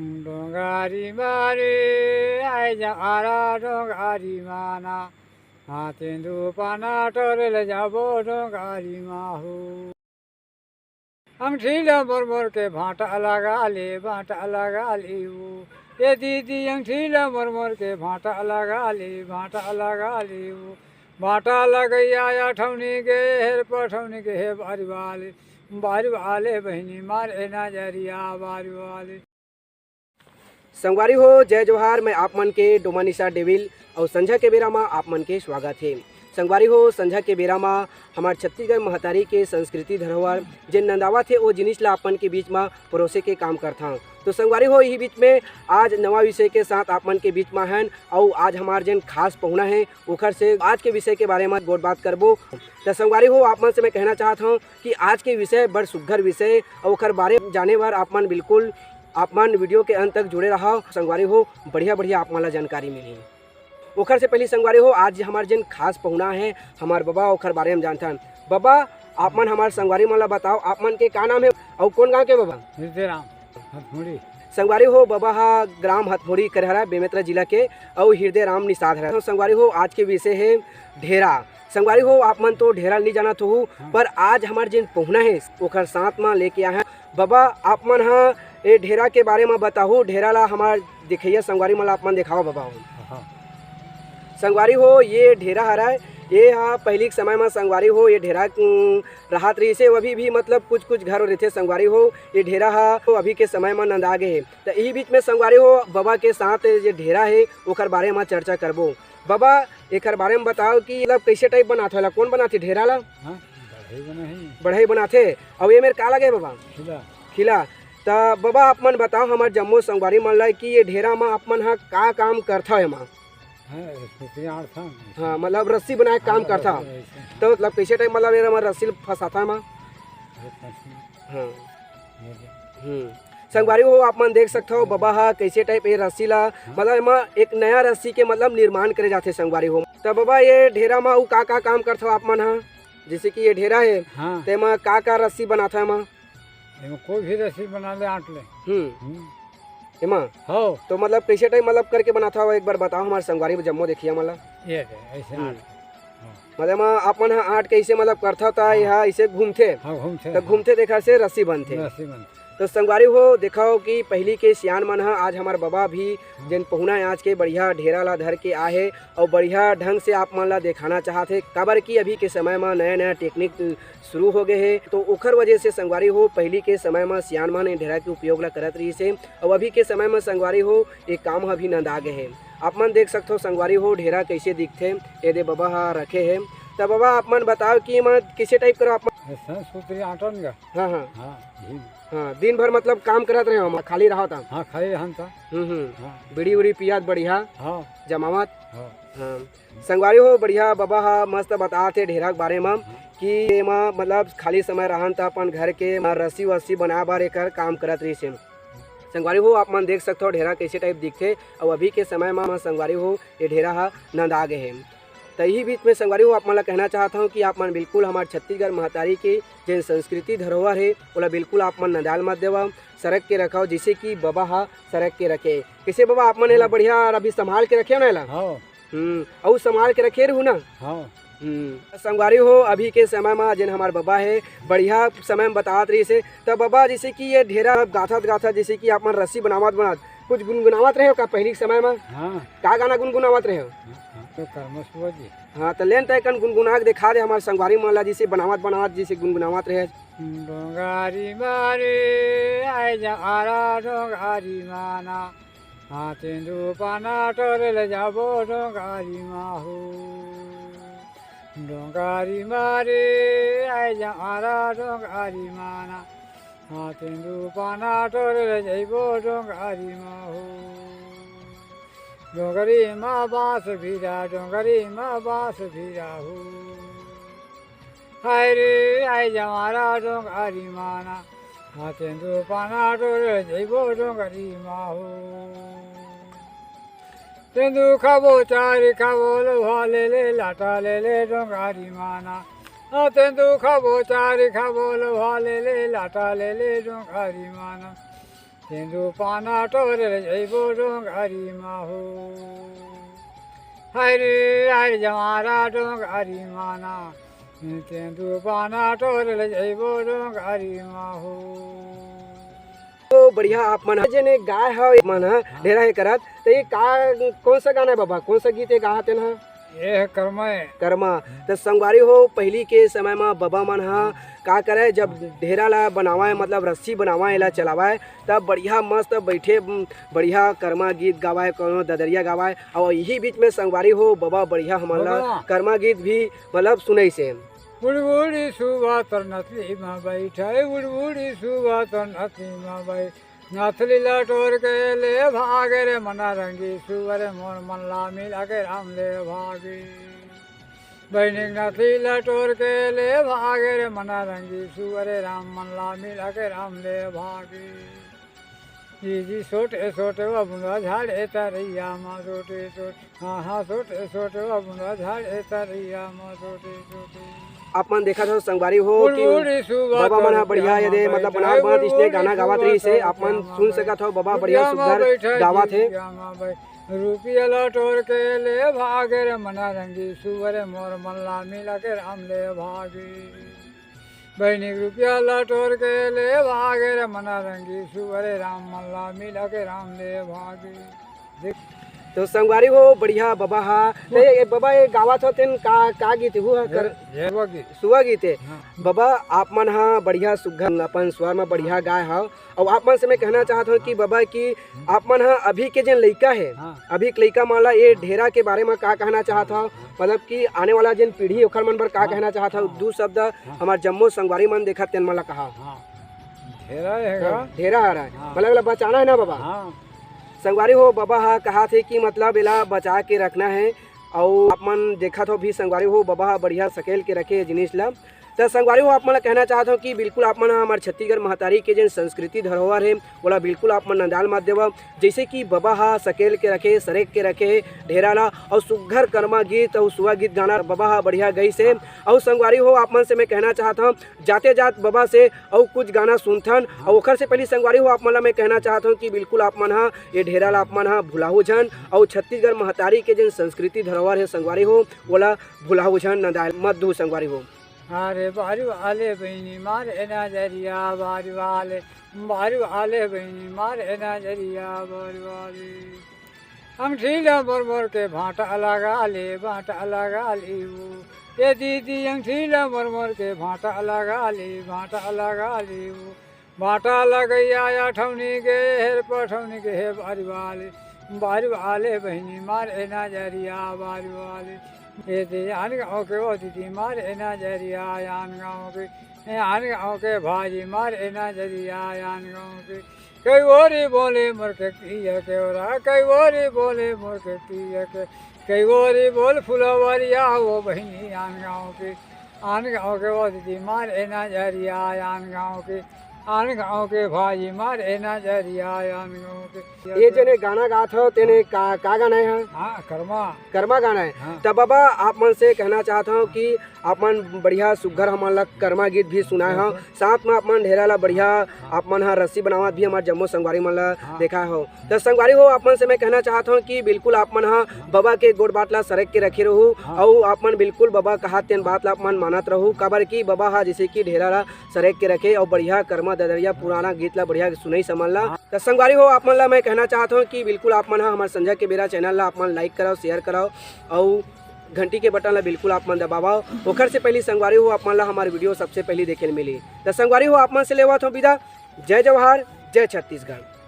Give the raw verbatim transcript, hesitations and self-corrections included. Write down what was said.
डोंगारी मारे आए जमारा डोंगारी माना, हाँ तेंदू पाना टोरे ले जाबो डोंगारी माहू। अंगठी ला मोर मोर के भांटा लगा ले, भांटा लगा ले वो। ए दीदी अंगठी ला मोर मोर के भांटा लगा ले, भांटा लगा ले वो। भांटा लगैया या ठौनी गे हेर पठौनी गे हे बारी वाले, बारी वाले बहिनी मारे नजरिया बारी वाले। संगवारी हो, जय जोहार। मैं आप मन के डोमा निशा डेविल अउ संझा के बेरा म आप मन के स्वागत हे। संगवारी हो, संझा के बेरा म हमार छत्तीसगढ़ महतारी के संस्कृति धरोहर जेन नंदावत हे, ओ जिनिस ला आप मन के बीच म परोसे के काम करथन। तो संगवारी हो, इही बीच में आज नवा विषय के साथ आप मन के बीच म हन, अउ आज हमार जेन खास पहुना हे, ओखर से आज के विषय के बारे म गोठ बात करबो। त संगवारी हो, आप मन से मैं कहना चाहत हौं कि आज के विषय बड़ सुग्घर विषय, अउ ओखर बारे म जाने बर आप मन बिल्कुल आप मन वीडियो के अंत तक जुड़े रहव। संगवारी हो, बढ़िया-बढ़िया आप मन ला जानकारी मिलही। ओखर से पहिली संगवारी हो, आज हमार जेन खास पहुना हे, हमार बबा, ओखर बारे म जानथन। बबा, आप मन हमार संगवारी मन ला बताव, आप मन के का नाम हे अउ कोन गांव के बबा? हृदय राम हथमुड़ी। संगवारी हो, बबा ह ग्राम हथमुड़ी करहरा, बेमेतरा जिला के, अउ हृदय राम निषाद हरय। तो संगवारी हो, आज के विषय हे ढेरा। संगवारी हो, आप मन तो ढेरा ल नइ जानत होहू, हाँ। पर आज हमार जेन पहुना हे, ओखर साथ म लेके आए हन। बबा, आप मन ह ए ढेरा के बारे म बताहू, ढेरा ला हमार देखइया संगवारी मन ला आप मन देखाओ बबा हो। हाँ। संगवारी हो, ये ढेरा हरय, ये ह पहिली के समय म संगवारी हो, ये ढेरा, उम, राहत रहिस हे, अभी भी मतलब कुछ-कुछ घर रहिथे संगवारी हो, ये ढेरा ह तो अभी के समय म नंदा गे हे। त इही बीच में संगवारी हो, बबा के साथ ये ढेरा हे, ओखर बारे म चर्चा करबो। बबा, एखर बारे म बताव कि मतलब कइसे टाइप बनात हे, एला कोन बनाथे ढेरा ला? हाँ, बढ़ई बनाही। बढ़ई बनाथे। अउ ये मेर का लगे हे बबा? खिला। खिला। त बबा, आप मन बताव, हमर जम्मो संगवारी मन ला कि ये ढेरा म आप मन ह का काम करथव एमा? हाँ, सुतरी आड़थन। हाँ, मतलब रस्सी बनाए के काम हाँ, करथव। रस्सी, रस्सी। त मतलब कइसे टाइप, मतलब एला म रस्सी ल फंसाथव एमा? अरे, फंसी। हाँ। ये दे। हम्म। संगवारी हो, आप मन देख सकथव, बबा ह कइसे टाइप ए रस्सी ला, हाँ। मतलब एमा एक नया रस्सी के मतलब निर्माण करे जाथे संगवारी हो। त बबा, ये ढेरा म अउ का-का काम करथव आप मन ह? जइसे कि ये ढेरा हे, हाँ। तेमा का-का रस्सी बनाथव एमा? एमा कोई भी रस्सी बना ले, आंट ले। हम्म। हम्म। एमा? हव। तो मतलब कइसे टाइप मतलब करके बनाथव, एक बार बताव हमर संगवारी जम्मो देखइया मन ला। ये दे, अइसे हम्म। आंट के। हाँ। मतलब एमा आप मन ह आंट के अइसे मतलब करथव त हाँ। ये ह अइसे घूमथे। हाँ, घूमथे, त हाँ। घूमथे तेखर से रस्सी बनथे। रस्सी बनथे। तो संगवारी हो, देखव कि पहिली के सियान मन ह, आज हमर बबा भी हाँ। जेन पहुना हे आज के, बढ़िया ढेरा ला धर के आए हे अउ बढ़िया ढंग से आप मन ला देखाना चाहत हे, काबर कि अभी के समय म नया-नया टेक्निक शुरू हो गए हे, तो ओखर वजह से संगवारी हो, पहिली के समय म सियान मन ए ढेरा के उपयोग ला करत रहिस हे, अउ अभी के समय म संगवारी हो, ए काम ह अभी नंदा गे हे। आप मन देख सकथव संगवारी हो, ढेरा कइसे दिखथे, ए दे बबा ह रखे हे। त बबा, आप मन बताव कि एमा कइसे टाइप करव आप मन? अइसन सुतरी आंटन गा। हाँ, हाँ। हाँ, घी। हाँ, दिन भर मतलब काम करत रहे हो, खाली रहत? हाँ, खाली रहन त। हम्म, हम्म। हाँ। बीड़ी उड़ी पियत बढ़िया हाँ। जमावत? हाँ। हाँ। संगवारी हो, बढ़िया बबा ह मस्त बतात हे ढेरा के बारे म हाँ। कि एमा मतलब खाली समय रहन त अपन घर के रस्सी वस्सी बनाए बर एकर काम करत रहिस हे। संगवारी हो, आप मन देख सकथव ढेरा कइसे टाइप दिखथे, अउ अभी के समय म, म संगवारी हो, ये ढेरा ह नंदा गे हे। त इही बीच में संगवारी हो, आप मन ला कहना चाहत हंव कि आप मन बिल्कुल हमर छत्तीसगढ़ महतारी के जेन संस्कृति धरोहर हे, ओला बिल्कुल आप मन नंदाल मत देवव, सरक के रखव, जइसे कि बबा ह सरक के रखे। कइसे बबा, आप मन एला हाँ। बढ़िया अभी संभाल के रखे हो ना एला? हाँ। हम्म, अउ संभाल के रखे रहू ना? हाँ। हम्म, संगवारी हो, अभी के समय म जेन हमर बबा हे, बढ़िया समय म बतात रहिस हे। त बबा, जइसे कि ये ढेरा गाथत गाथत, जइसे कि आप मन रस्सी बनावत बनावत कुछ गुनगुनावत रहे हो का पहिली के समय म? हाँ। का गाना गुनगुनावत रहे हो? हाँ, हाँ, तो करमस हुआ जी। हाँ, त लेन तय कन गुनगुना के देखा दे हमर संगवारी मन ला, जइसे बनावत बनावत जइसे गुनगुनावत रहे। डोंगारी मारे आए जमारा डोंगारी माना, हाँ तेंदू पाना टोरे ले जाबो डोंगारी माहू। डोंगारी मारे आए जमारा डोंगारी माना, हाँ तेंदू पाना टोरे ले जाबो डोंगारी माहू। डोंगरी मा बांस भीरा, डोंगरी मा बांस भीरा हो। हाय रे, आए जमारा डोंगारी माना, हाँ तेंदू पाना टोरे जइबो डोंगरी माहू। तेंदू खाबो चारी खाबो, लोहा ले ले, लाटा ले ले, डोंगारी माना। हाँ तेंदू खाबो चारी खाबो, लोहा ले ले, लाटा ले ले, डोंगारी माना। तेंदू पाना टोरे ले जइबो डोंगरी मा हो। हरे हरे जमारा डोंगरी माना। तेंदू पाना टोरे ले जइबो डोंगरी मा हो। तो बढ़िया आप मन ह जेने गाय ह मन ह हाँ। ढेरा हे करत, तो ये का, कौन सा गाना है बाबा, कौन सा गीत ये गाहत हे ना? ये है कर्मा है। कर्मा। तो संगवारी हो, पहली के समय में बाबा मन ह का करे, जब ढेरा ला बनावे, मतलब रस्सी बनावे, एला चलावे, तब बढ़िया मस्त बैठे, बढ़िया कर्मा गीत गावे, कोनो ददरिया गावे। और यही बीच में संगवारी हो, बाबा बढ़िया हमन ला बाबा। कर्मा गीत भी मतलब सुनई से। उड़ उड़ी सुबह तर नथली में बैठे, उड़ उड़ी सुबह तर नथली में बैठ, नथली लटोर के ले भागे रे मना रंगी सुअर मोर मन ला मिला के राम ले भागे। बहिनी नथली लटोर के ले भागे रे मना रंगी सुअर राम मन ला मिला के राम ले भागे। जी जी सोटे सोटे बबुआ झाड़े तरैया मा सोटे सोटे। हाँ, हाँ, सोटे, सोटे, बबुआ, झाड़े तरिया मा, सोटे, सोटे। आप मन देखत हो संगवारी हो कि उड़ी सुबह बाबा मन ह बढ़िया ये दे, मतलब बनावत बनावत इसने गाना गावत रहिस हे। आप मन सुन सकत हो, बाबा बढ़िया सुघर गावत हे। रुपया ला टोर के ले भागे रे मना रंगी, सुअर मोर मन ला मिला के राम ले भागे। बहिनी रुपया ला टोर के ले भागे रे मना रंगी, सुअर राम मन ला मिला के राम ले भागे। देख। तो संगवारी हो, बढ़िया बाबा हा। ते ये बाबा ये गावत हो तेन का, का गीत हु हा कर? ये, ये सुआ गीत। सुआ गीत हे। हाँ। बाबा, आप मन हा बढ़िया सुघर अपन स्वर में बढ़िया गाय हा। और आप मन से मैं कहना चाहत हूँ कि बाबा कि आप मन हा अभी के जेन लइका हे, हाँ। अभी के लइका मन ला ये ढेरा के बारे में का कहना चाहत हो? हाँ। मतलब कि आने वाला जेन पीढ़ी ओखर मन बर का हाँ। कहना चाहत हो? हाँ। दू शब्द हाँ। हमार जम्मो संगवारी मन देखत तेन मन ला कहा। हाँ। ढेरा हे हाँ, का? ढेरा हरा हे। हाँ। मतलब एला बचाना हे ना बाबा? हाँ। संगवारी हो, बाबा हा कहा थे कि मतलब एला बचा के रखना हे। अउ आप मन देखत हो भी संगवारी हो, बाबा हा बढ़िया सकेल के रखे हे जिनिस ला। त संगवारी हो, आप मन ला कहना चाहत हो कि बिल्कुल आप मन हा हमर छत्तीसगढ़ महतारी के जेन संस्कृति धरोहर हे, ओला बिल्कुल आप मन नंदाल मत देवव। जैसे कि बाबा हा सकेल के रखे, सरेक के रखे ढेरा ला, अउ सुघर करमा गीत अउ सुआ गीत गाना बाबा हा बढ़िया गइस हे। अउ संगवारी हो, आप मन से मैं कहना चाहत हूँ, जाते जात बाबा से अउ कुछ गाना सुनथन। अउ ओखर से पहली संगवारी हो, आप मन ला मैं कहना चाहत हूँ कि बिल्कुल आप मन हा ये ढेरा ला आप मन हा भुलाहू झन, अउ छत्तीसगढ़ महतारी के जेन संस्कृति धरोहर हे संगवारी हो, ओला भुलाहू झन, नंदाय मत दू संगवारी हो। अरे बारी वाले बहिनी मारे नजरिया, बारी वाले, बारी वाले बहिनी मारे नजरिया, बारी वाले। अंगठी ला मोर मोर के भांटा लगा ले, भांटा लगा ले वो। ये दीदी अंगठी ला मोर मोर के भांटा लगा ले, भांटा लगा ले वो। भांटा लगैया या ठौनी के, हेर पठौनी के, हे बारी वाले, बारी वाले बहिनी मारे नजरिया, बारी वाले। ये दे आन गाँव के वो दीदी मारे नजरिया, आन गाँव के, ए आन गाँव के भाजी मारे नजरिया, आन गाँव के। कई ओरी बोले मोर के पिया के ओरा, कई ओरी बोले मोर के पिया के। कई ओरी बोल फुलवरिया वो बहिनी आन गाँव के, आन गाँव के वो दीदी मारे नजरिया, आन गाँव के, आन गाँव के भाई मारे नजरिया, आन गाँव के। ये जेने गाना गात हो, तेने का, का गाना हे? हाँ, कर्मा। कर्मा गाना हे। हाँ। त बाबा, आप मन से कहना चाहत हूँ कि आप मन बढ़िया सुघर हमन ला कर्मा गीत भी सुनाए हो, साथ में आप मन ढेरा ला बढ़िया आप मन ह रस्सी बनावत भी हमर जम्मो संगवारी मन ला हाँ। देखा हो। त संगवारी हो, आप मन से मैं कहना चाहत हूँ कि बिल्कुल आप मन ह बाबा के गोठ बात ला सरेक के रखे रहू, हाँ। अउ आप मन बिल्कुल बाबा कहत तेन बात ला आप मन मानत रहू, काबर कि बाबा ह जैसे कि ढेरा ला सरेक के रखे अउ बढ़िया कर्मा ददरिया पुराना गीत ला बढ़िया सुनई समझ ला। हाँ। त संगवारी हो, आप मन ला मैं कहना चाहत हूँ कि बिल्कुल आप मन ह हमर संझा के बेरा चैनल ला आप मन like करव, share करव अउ घंटी के बटन ला बिल्कुल आप मन दबावव। ओखर से पहली संगवारी हो, आप मन ला हमार video सबसे पहली देखे ल मिली। त संगवारी हो, आप मन से लेवत हो विदा। जय जवाहर, जय छत्तीसगढ़।